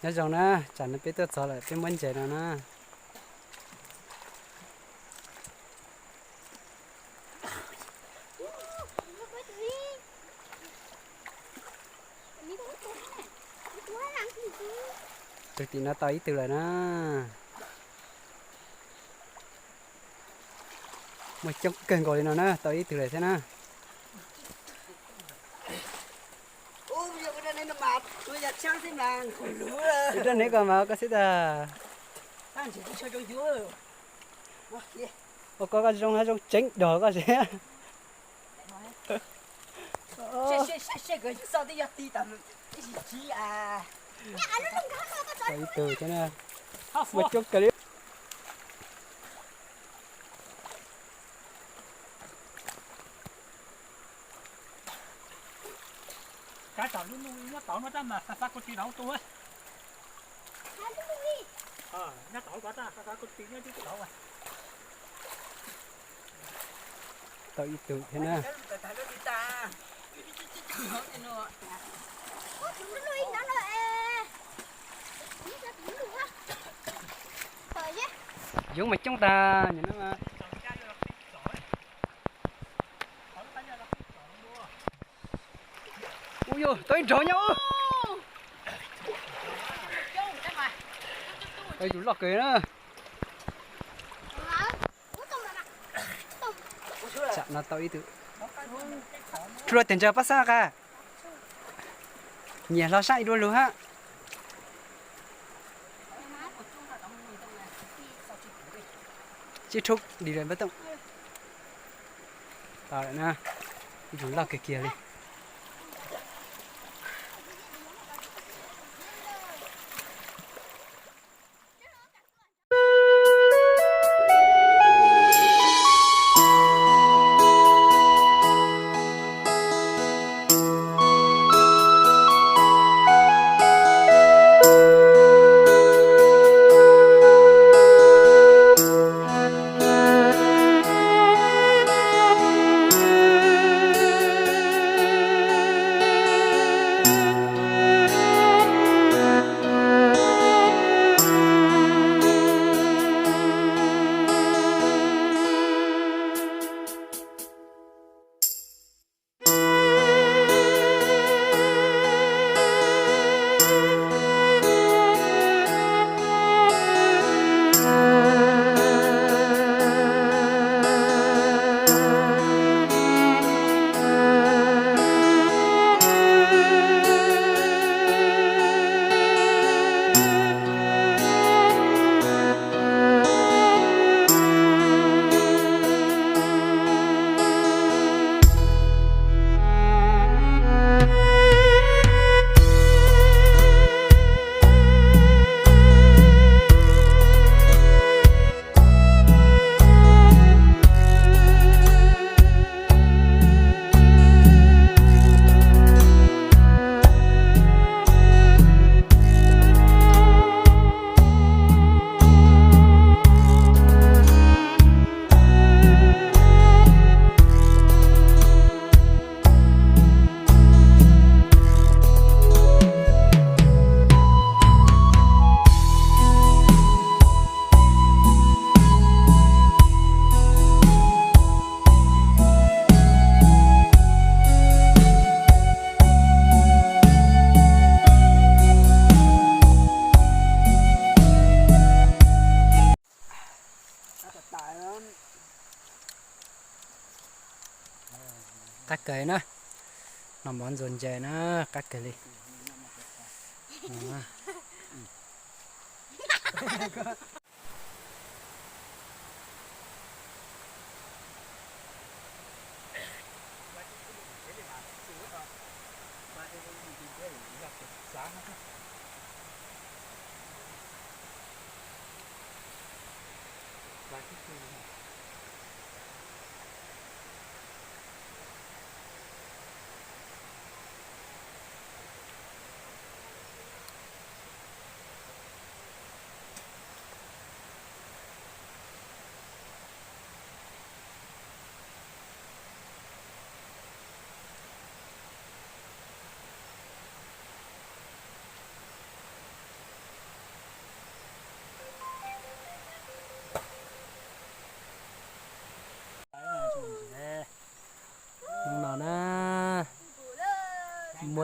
Nyob zoo na, tsam no peb tuaj txog lawm peb muab ntses no na. Tus tim no tau ib tug lawm na. Muaj coob kawg nkaus li no na, tau ib tug lawm thiab na. Tus roj neb ko mas koj xib tag. Ua koj koj zoo, zoo tseeb dog koj si. Tau ib tug thiab na. Muaj coob kawg li. Kav tom lub nuj nyob tod no tab mas xav xav kuv tsis tau tu. Nyob tod ko tab xav xav kuv tsis nyob tsis tau. Tau ib tug thiab na. Yoov mas coob tag nim no. Ub yuj, tau ib nrov nyob. Tau ib tug loj kawg na. Tsam no tau ib tug. Rhuav tes ntsa pab xab qa. Nyiam hlo sab ib dua lug hab. Tsib rhub đi rồi bắt tông. Tau lawm na, ib tug loj kiag kiag li. Qab kawg na, noj mov ntxuag ntses na, qab kawg li.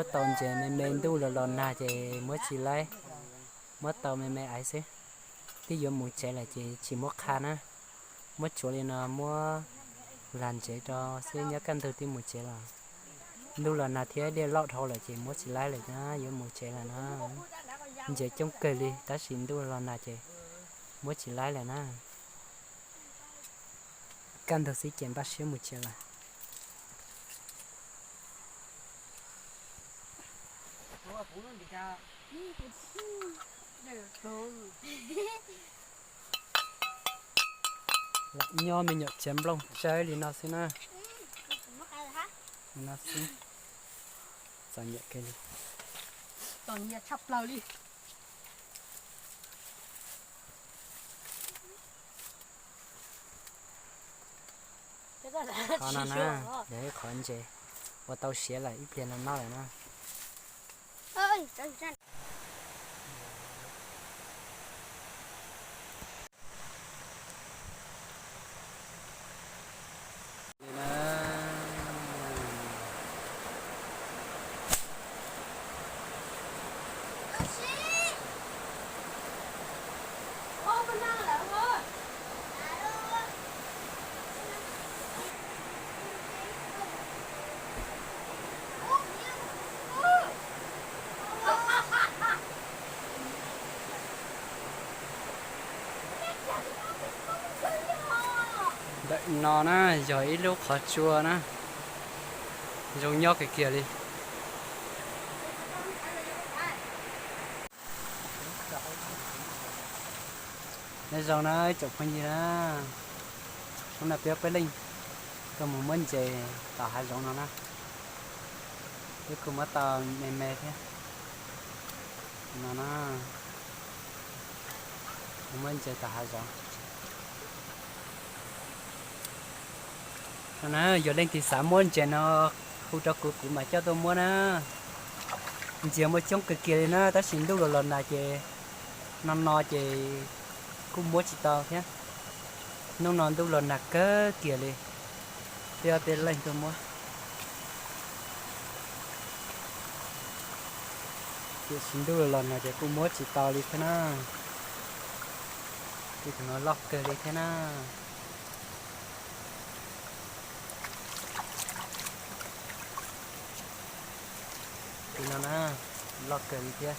Muab tau ntses me me ntuj los los nag ces muab tsis laib, muab tau me me aiv xwb. Twb yuav mus tsev lawm ces tsis muab qha na, muab tsuav li no muab lag ntsev rau xwb, nyob kaj ntug twb mus tsev los. Ntuj los nag thiab dej loj dhau lawm ces muab tsis laib lawm na, yuav mus tsev lawm na. Ntses coob kawg li tab sis ntuj los nag ces muab tsis laib lawm na. Kaj ntug xwb ces npaj siab mus tsev lawm. Lam nyob me nyuam txiav nplooj tsawb li no xwb na. Li no xwb. Txom nyem kawg li. Txom nyem tshaj plaws li. Qhov no na, yog ib qhov ntses ua tau siav lawm ib pliag no noj lawm na. Ntawm no na yog ib lub qhov tsua na, zoo nyob kawg kiag li. Nyob zoo na ib tsoom phooj ywg na, hnub no peb peb leej tuaj mus muab ntses tom hav zoov no na. Peb kuj muab tau me me thiab no na. Muab ntses tom hav zoov. No na, yog leej twg xav muab ntses no hu rau kuv, kuv mam coj tuaj muab na. Ntses muaj coob kawg kiag li na, tab sis ntuj los los nag ces no no ces kuj muab tsis tau thiab. Hnub no ntuj los nag kawg kiag li, peb ob peb leeg tuaj muab. Tiam sis ntuj los los nag ces kuj muab tsis tau li thiab na. Tej tus no loj kawg li thiab na. Tus no na, loj kawg li thiab.